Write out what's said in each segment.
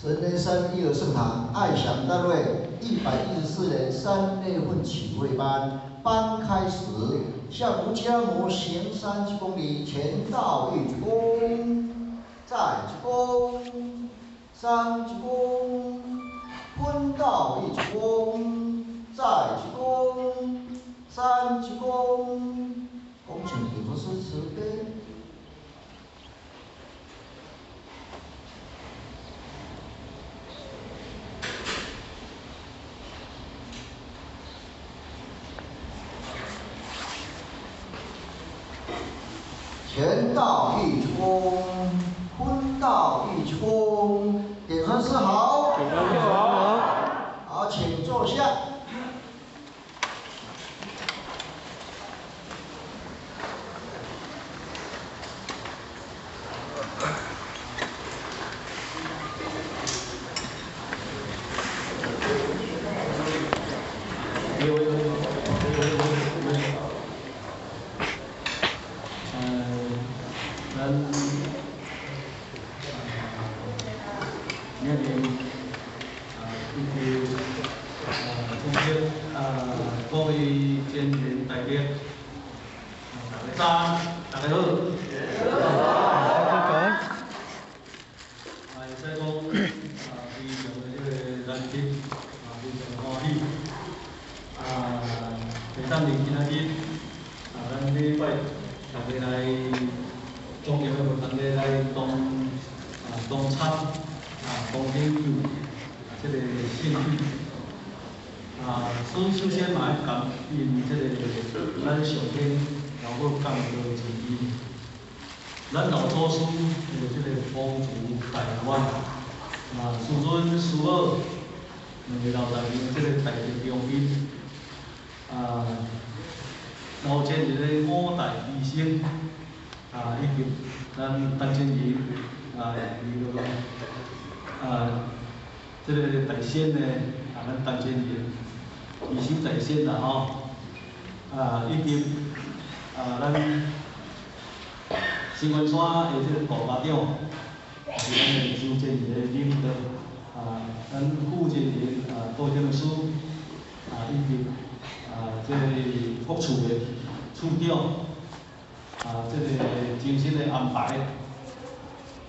神雷山一二圣堂爱祥单位114年3月份启会班班开始，向无家母行三鞠躬礼，前道一鞠躬，再鞠躬，三鞠躬，坤道一鞠躬，再鞠躬，三鞠躬，恭请顶尊师慈悲。乾道一鞠躬，坤道一鞠躬，点传师好。点传师好。好，请坐下。各位前贤大德，大家早，大家好。会使讲非常的这个难得，非常欢喜。会当伫今仔日，咱礼拜大家来庄严的大家来同参同研究这个圣旨。所以首先嘛爱感恩这个咱上天老母降落慈悲，咱老祖师的这个丰慈大愿，师尊师母两个老大人这个大德中宾，老前一个五代医生，以及咱陈真仪，伊个这个大仙呢，咱陈真仪。医生在线啦吼，以及咱新关山的这个大家长，是咱的周建仁的领导，咱负责人郭建师，以及这个各处的处长，这个精心的安排，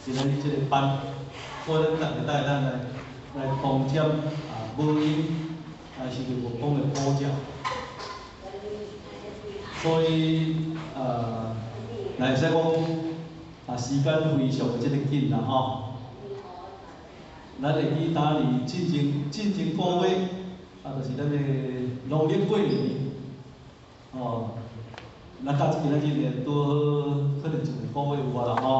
今仔日这个班，所以咱大家带咱来同占母音。还是着佛光的普照，所以来使讲时间非常的这个紧啦吼。咱会记当年进前个月，就是咱的农历过年，哦，咱到今仔日呢，拄好可能一个月有啊啦吼，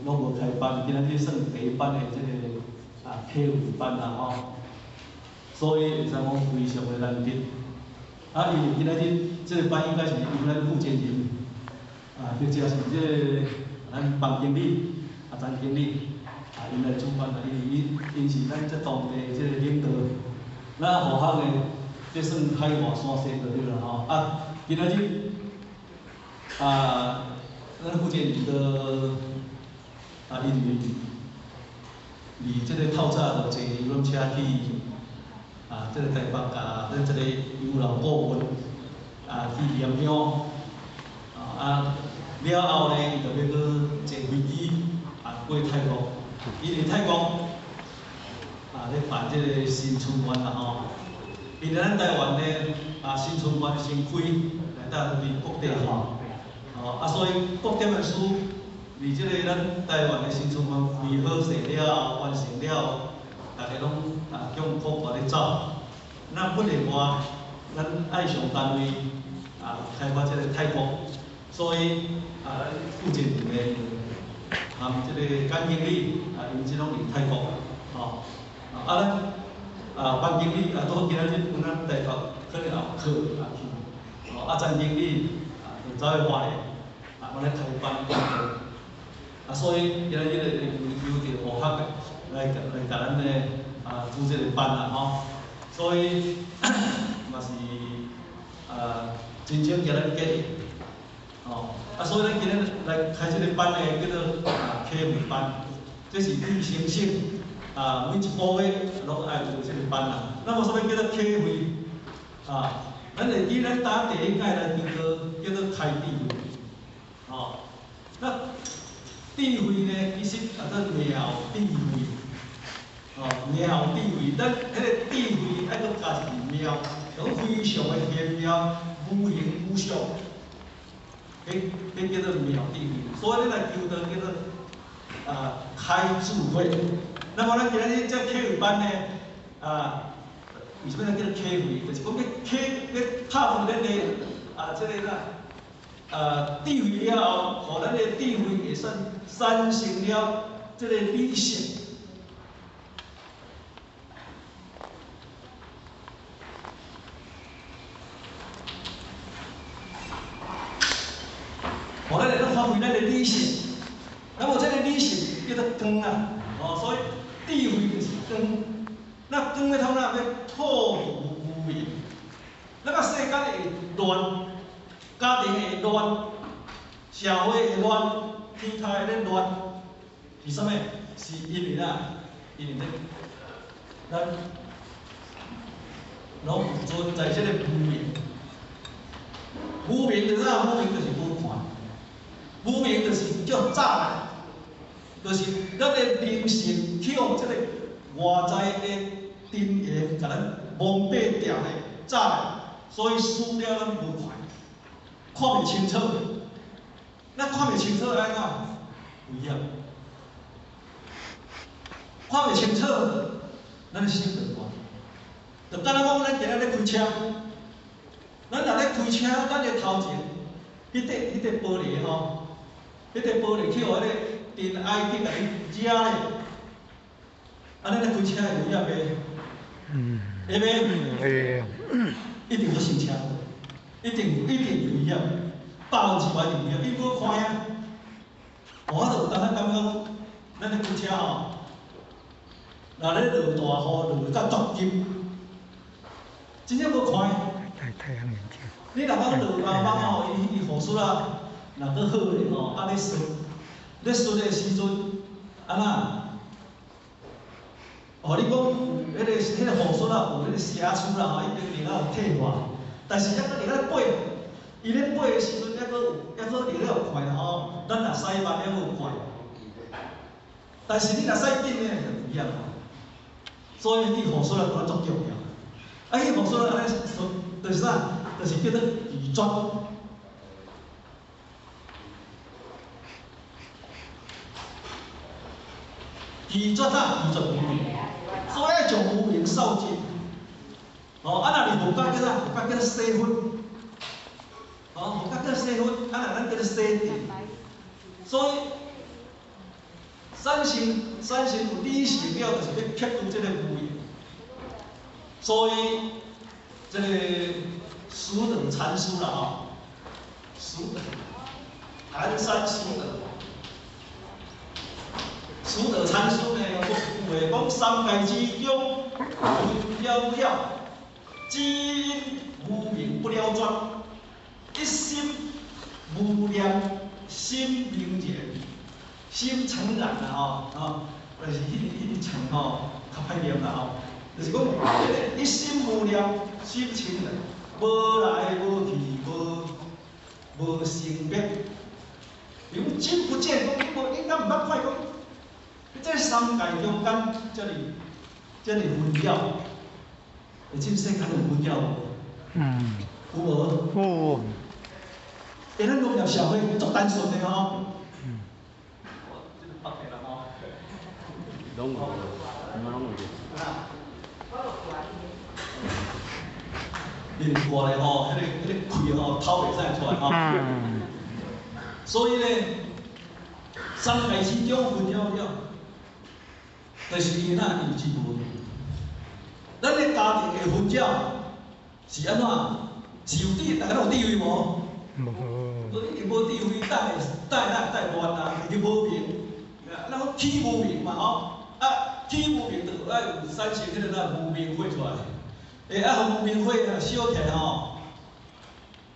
拢无开班，今仔日算第一班的这个体会班啦吼。所以会使讲非常的难得。因为今仔日这个班应该是由咱负责人，或者是这个咱房经理、陈经理，𪜶来主办啦，因为𪜶是咱这当地这个领导。咱护学的，这算海外山西就对啦吼。今仔日，咱负责人都，因为离这个透早就坐游览车去。这个台北共咱这个游览顾问去念香，了后呢，伊就欲阁坐飞机过泰国，伊伫泰国咧办这个新春愿啦吼。因为咱台湾呢新春愿先开，来到伫国顶吼，所以国顶的师伫这个咱台湾的新春愿开好势了后，完成了后。大家拢向国外咧走，咱不例外，咱爱上单位开发这个泰国，所以咱负责人呢，含这个简经理𪜶这拢伫泰国，吼，咱范经理拄好今仔日阮咱台北可能也有课去，陈经理就走去花莲，我咧开班讲课，所以今仔日咧由着护学来共咱咧组这个班啦吼，所以嘛是真正共咱建议，吼，所以咱今日来开这个班呢，叫做启慧班，這是對先生啊，每一個月攏愛有這個班啦。那麼啥物叫做啟慧啊？咱會記咱打第一屆來叫做叫做開智慧，哦，那智慧呢，其實叫做妙智慧，哦，妙智慧，咱彼個智慧愛閣加一個妙，就非常的玄妙，無形無相，彼彼叫做妙智慧。所以咱來求道叫做啊開智慧。那麼咱今仔日這啟慧班呢，啊。為啥物咱叫做啟慧？就是講欲啟欲拍破咱的啊，這個啦，啊智慧了後，予咱的智慧會算產生了這個理性。予咱會當發揮咱的理性，那麼這個理性叫做光啊，哦，所以智慧就是光。那光欲創啥？欲破除無明。那個世間會亂，家庭會亂，社會會亂，天下會咧亂，是啥物？是因為啥？因為咱攏存在這個無明。無明就是啥？無明就是無看，無明就是叫障礙，就是咱的靈性去予這個外在的塵緣共咱蒙蔽掉的障礙，所以使了咱無看，看袂清楚。咱看袂清楚按怎？危險。看袂清楚，咱的心就亂。就敢若講，咱今仔咧開車，咱若咧開車，咱的頭前，彼塊彼塊玻璃吼，彼塊玻璃去予彼個塵埃去共你惹咧，按呢咧開車會危險袂？會袂？會。一定發生車禍，一定一定危險，100%一定危險，伊無看啊。我就有當仔感覺講，咱咧開車吼，若咧落大雨，落甲足急，真正無看。戴太陽眼鏡。你若講落毛毛吼，伊伊雨刷啊，若閣好咧吼，啊咧刷，咧刷的時陣，按怎？哦，你講有彼個彼個雨刷啊，有彼個瑕疵啦吼，一定會當有退化，但是抑閣會當爬，伊咧爬的時陣，抑閣有，抑閣會當有快啦吼，咱若駛慢，抑閣有快。但是你若駛緊呢，就危險啊。所以去雨刷啊，足重要。啊，彼雨刷按呢刷，就是啥？就是叫做拒絕。拒絕啥？拒絕無明，所以愛將無明掃盡。哦，啊，若是佛教叫啥？佛教叫做洗佛。哦，佛教叫洗佛，啊，若咱叫做洗淨。所以產生產生有理性了，就是欲克除這個無明。所以這個慈等禪師啦吼，慈等寒山慈等。慈德禪師呢，講有句話講三界之中紛擾擾，只因無明不了絕，一心無念心明然，心誠然啦吼，吼，就是彼彼個誠吼，較歹念啦吼，就是講一心無念心誠然，無來無去，無無生滅，伊講真不見，講你無你敢毋捌看講？你這三界中間，遮爾遮爾紛擾，會這世間有紛擾無？嗯。有無？有。欸，咱農業社會足單純的吼。嗯。這個北的人吼。攏有，毋攏有。因過來吼，彼個彼個氣吼，透袂使出來吼。嗯。所以呢，三界之中紛擾了，就是因為咱認知無明。咱的家庭會紛擾，是按怎？是有智，大家攏有智慧無？無。無一定無智慧，等會等會哪會亂啊？就無明，咱講起無明嘛吼，啊起無明就愛有產生彼個啥無明火出來。欸，啊，予無明火啊燒起來吼，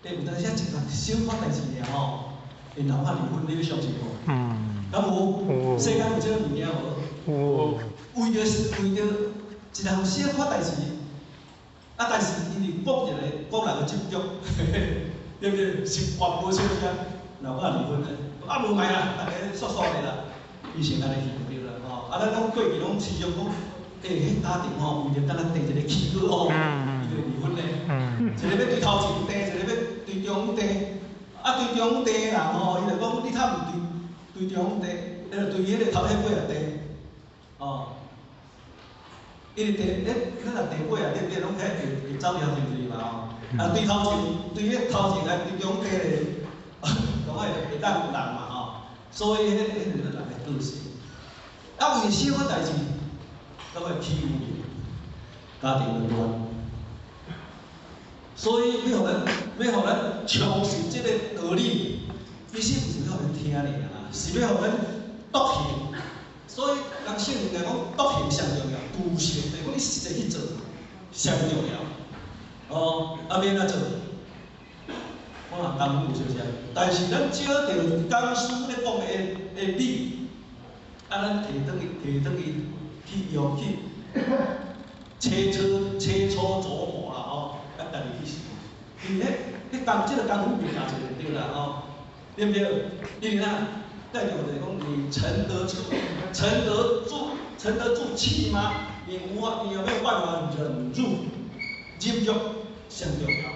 欸，有當時啊一個小可代誌爾吼，會鬧啊離婚，你欲相信無？嗯。敢有？世間有這个物件無？有。為著一項小可代誌，啊，但是因為講一个講人的執著，對不對？習慣無相共，若我離婚咧，啊無賣啦，逐家煞煞的啦，以前按呢去就對啦，吼。啊，咱攏過去攏時常講，欸，彼家庭吼，為著敢若訂一个契約哦，伊就離婚咧。一个欲對頭前訂，一个欲對中間訂。啊，對中間訂的人吼，伊就講你較毋對對中間訂，伊就對彼个頭彼尾仔訂，哦。因為訂，咱若訂尾啊，對不對？攏較會走條程序嘛吼。啊，對頭前，對彼頭前來對中間咧，講會會當人嘛吼。所以彼個人的個性。啊，為小可代誌，到尾欺負家庭就亂。所以欲予咱，欲予咱相信這個道理，其實毋是欲予咱聽爾啦，是欲予咱篤行。所以，人聖經來講，篤行上重要，具行就是講你實際去做上重要。哦，啊，欲按怎做？可能功夫有小少，但是咱照著講師咧講的理，啊，咱提轉去，提轉去去用去切磋切磋琢磨啦吼，啊，家己去想。因為彼彼工這个功夫袂教一个對啦吼，對毋對？因為啥？代表就是講你沉得住，沉得住，沉得住氣嗎？你無法，你有沒有辦法忍住？忍辱上重要。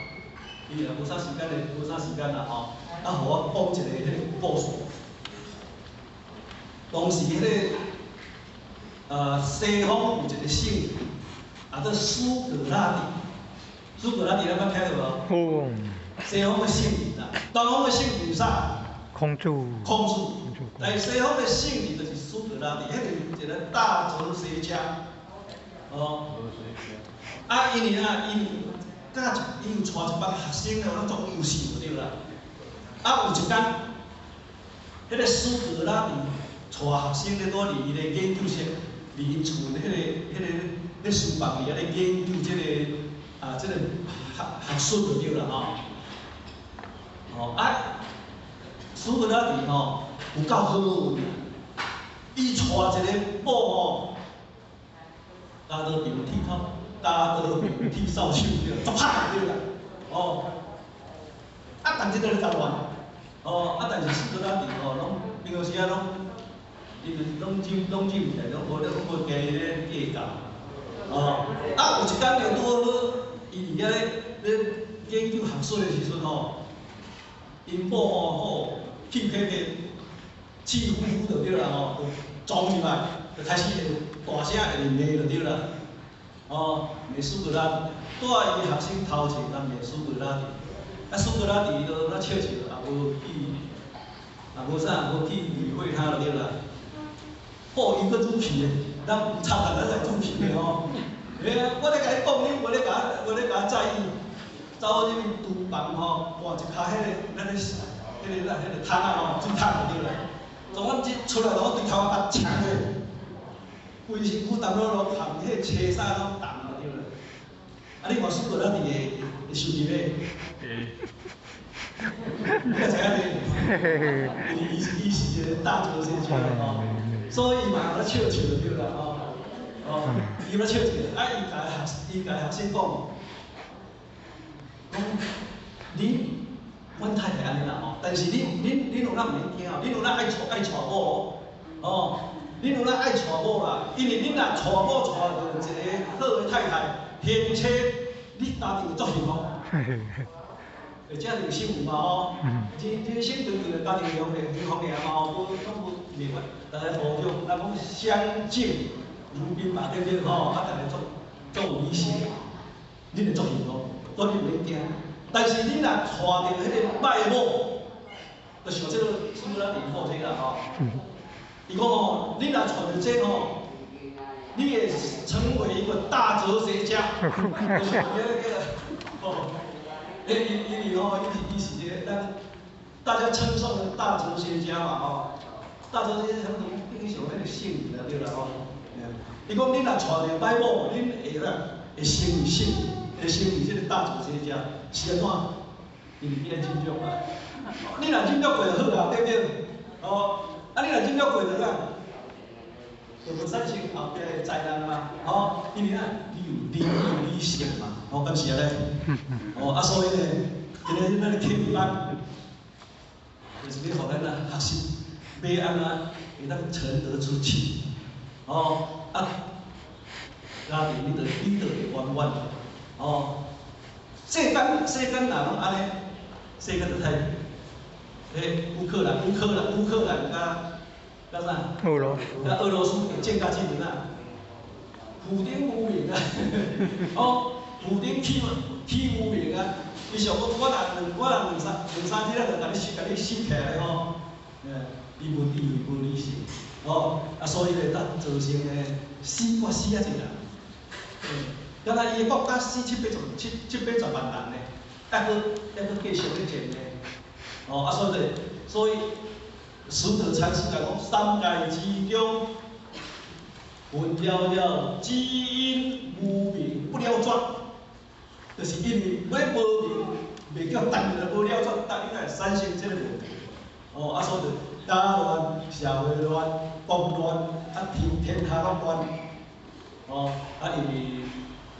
伊也無啥時間咧，無啥時間啦吼。啊，予我講一個彼个故事。當時彼个西方有一個聖人，啊，做蘇格拉底。蘇格拉底，你捌聽過無？有。西方的聖人啦，東方的聖人啥？孔子。孔子。但是西方的聖人就是蘇格拉底，彼個是一個大哲學家。哦。啊，因為啊，伊教一，伊有帶一班學生哦，攏總優秀就對啦。啊，有一工，彼个蘇格拉底帶學生咧，佇伊个研究室，佇𪜶厝彼个咧書房裡遐咧研究這个啊，這个學學術就對啦吼。哦啊，蘇格拉底吼有夠好運，伊帶一个某吼，鉸刀平剃頭，鉸刀平剃掃帚對，足歹對啦。哦，啊，但這个咧較亂，哦，啊，但是蘇格拉底吼，攏平常時啊攏，伊就是攏忍攏忍起來，攏無咧攏無驚伊咧計較。哦，啊，有一工就拄好，伊佇遐咧咧研究學術的時陣吼，𪜶某吼吼氣氣氣，氣呼呼就對啦吼，就撞入來，就開始會大聲會罵就對啦。哦，罵蘇格拉底，蹛佇伊學生頭前，共罵蘇格拉底。啊，蘇格拉底都咧笑笑，也無去，也無啥，無去理會他就對啦。好，伊閣主持的，咱有插咱來主持的吼。欸，我咧共你講，你無咧共，無咧共在意。走入去廚房吼，換一跤彼个，咱咧，彼个咱彼个桶仔吼，水桶就對啦。從阮這出來，我對頭仔共搶咧，規身軀澹漉漉，含彼个車衫攏澹就對啦。啊，你看蘇格拉底會會生氣袂？會。你會知影袂？伊是一個大哲學家吼，所以伊嘛咧笑笑就對啦吼。哦，伊咧笑笑，啊，伊共學生講，講你，阮太太按呢啦吼，但是恁有哪毋免驚哦，恁有哪愛娶某哦，恁有哪愛娶某啦，因為恁若娶某娶著一個好的太太，賢妻，你家庭會足幸福。會遮人生有嘛吼？人生長長的家庭幸福幸福爾嘛吼，無攏無袂關，大家互相，人講相敬如賓嘛，對不對吼？啊，逐个足足有意思，恁會足幸福，所以你毋免驚。但是恁若娶著彼个歹某，就像這个蘇格拉底某這啦吼。伊講吼，你若娶著這吼，你會成為一個大哲學家。哦，因因為吼，伊是一個咱大家稱頌的大哲學家嘛吼。大哲學家差不多變成彼個聖人對啦吼。伊講恁若娶著歹某，恁會啦會成為聖，會成為這個大哲學家，是按怎？因為你愛忍辱啊。你若忍辱過就好啊，對不對？哦，啊，你若忍了过就怎？就無產生後壁的災難嘛，吼，因為啊，你有理性嘛，吼，敢是按呢？哦，啊，所以呢，今日咱的課班，就是欲予咱啊學習，欲按怎會當沉得住氣，哦，啊，家庭你就會圓滿，哦，世間若攏按呢，世間就太，欸，烏克蘭佮啥？俄羅佮俄羅斯會戰甲這陣啊，普丁無名啊，哦，普丁起無名啊，伊想講我若兩三日仔就共你收起來吼，伊無理性，哦，啊，所以咧，才造成咧死我死啊濟人，敢若伊的國家死七八十七七八十萬人咧，猶閣繼續咧戰咧，哦，啊，所以。慈德禪師來講，三界之中，混了了，只因無明不了絕，就是因為欲無明，袂叫逐日無了絕，逐日才會產生這個問題。哦，啊，所以就家亂、社會亂、國亂，啊天天下攏亂。哦，啊因為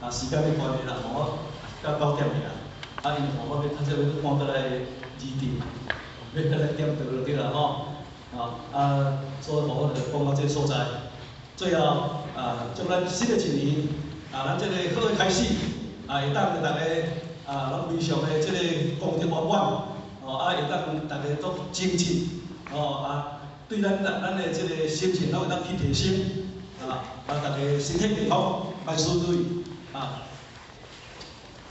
啊時間的關係啦，吼，到9點爾，啊因為吼我欲較早欲趕過來二點，欲過來點到就對啦吼。啊，所以我就講到這個所在。最後啊，祝咱新的一年啊，咱這個好的開始啊，會當大家啊，攏非常的這個功德圓滿，哦，啊，會當大家都精進，哦啊，對咱的這個心情攏會當去提升，啊，啊，大家身體健康，萬事如意，啊，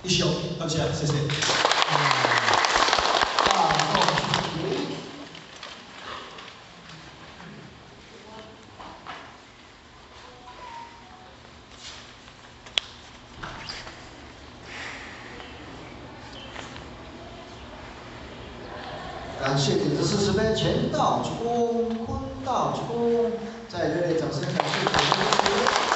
以上，感謝，謝謝。感謝頂知慈悲乾道主公、坤道主公，再熱烈掌聲感謝頂知。